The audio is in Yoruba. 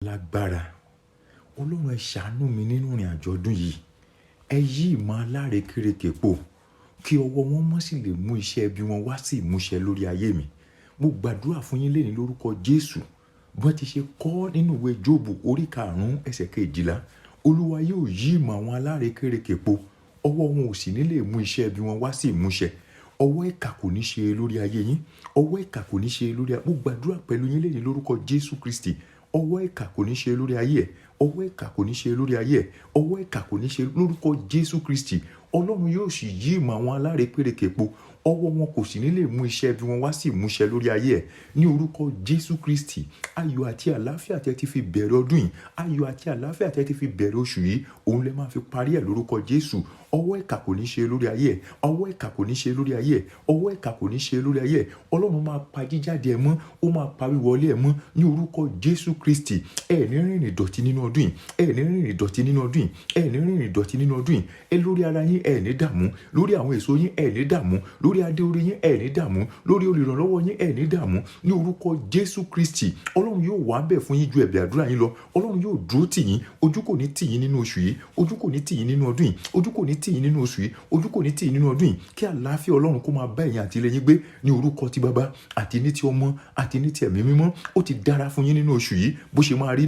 Lágbára. Ọlọ́run, ẹ ṣàánú mi nínú ìrìn àjò ọdún yìí. Ẹ yí ìmọ̀ alárekérekè po, kí ọwọ́ wọn mọ́ sì lè mú iṣẹ́ ibi wọn wá sí ìmúṣẹ lórí ayé mi. Mo gbàdúrà fún yín lénìí lórúkọ Jésù. Bí wọ́n ti ṣe kọ́ nínú ìwé Jóòbù orí 5 ẹsẹ̀ 12, Olúwa yóò yí ìmọ̀ àwọn alárekérekè po, ọwọ́ wọn ò sì ní lè mú iṣẹ́ ibi wọn wá sí ìmúṣẹ. Ọwọ́ ìkà kò ní ṣe lórí ayé yín. Ọwọ́ ìkà kò ní ṣe lórí ayé. Mo gbàdúrà pẹ̀lú yín lénìí lórúkọ Jésù Kristi. Ọwọ́ ìkà kò ní ṣe lórí ayé ẹ. Ọwọ́ ìkà kò ní ṣe lórí ayé ẹ. Ọwọ́ ìkà kò ní ṣe lórúkọ Jésù Kristi. Ọlọ́run yóò sì yí ìmọ̀ àwọn alárekérekè po, ọwọ́ wọn kò sì ní lè mú iṣẹ́ ibi wọn wá sí ìmúṣẹ lórí ayé ẹ. Ní orúkọ Jésù Kristi, ayọ̀ àti àlàáfíà tẹ́ ti fi bẹ̀rẹ̀ ọdún yìí, ayọ̀ àti àlàáfíà tẹ́ ti fi bẹ̀rẹ̀ oṣù yìí, òun lẹ máa fi parí ẹ̀ lórúkọ Jésù. Ọwọ́ ìkà kò ní ṣe lórí ayé ẹ. Ọwọ́ ìkà kò ní ṣe lórí ayé ẹ. Ọwọ́ ìkà kò ní ṣe lórí ayé ẹ. Ọlọ́run máa pa jíjáde ẹ mọ́, ó máa pa wíwọlé ẹ mọ́ ní orúkọ Jésù Kristi. Ẹ ní rìnrìn ìdọ̀tí nínú ọdún yìí. Ẹ ní rìnrìn ìdọ̀tí nínú ọdún yìí. Ẹ ní rìnrìn ìdọ̀tí nínú ọdún yìí. Ẹ lórí ara yín, ẹ ní dààmú. Lórí àwọn èso yín, ẹ ní dààmú. Lórí adé orí yín, ẹ ní dààmú. Lórí olùrànlọ́wọ́ yín, ẹ ní dààmú. Ní orúkọ Jésù Kristi, Ọlọ́run yóò wá bẹ̀ fún yín ju ẹ̀bẹ̀ àdúrà yín lọ. Ọlọ́run yóò dúró tì yín. Ojú kò ní tì yín nínú oṣù yìí. Ojú kò ní tì yín nínú ọdún yìí. Ojú kò ní tì yín nínú oṣù yìí. Ojú kò ní tì yín nínú ọdún yìí. Kí àlàáfíà Ọlọ́run kó máa bá ẹ̀yin àti ilé yín gbé ní orúkọ ti Baba àti ní ti Ọmọ àti ní ti Ẹ̀mí Mímọ́. Ó ti dára fún yín nínú oṣù yìí bó ṣe máa rí.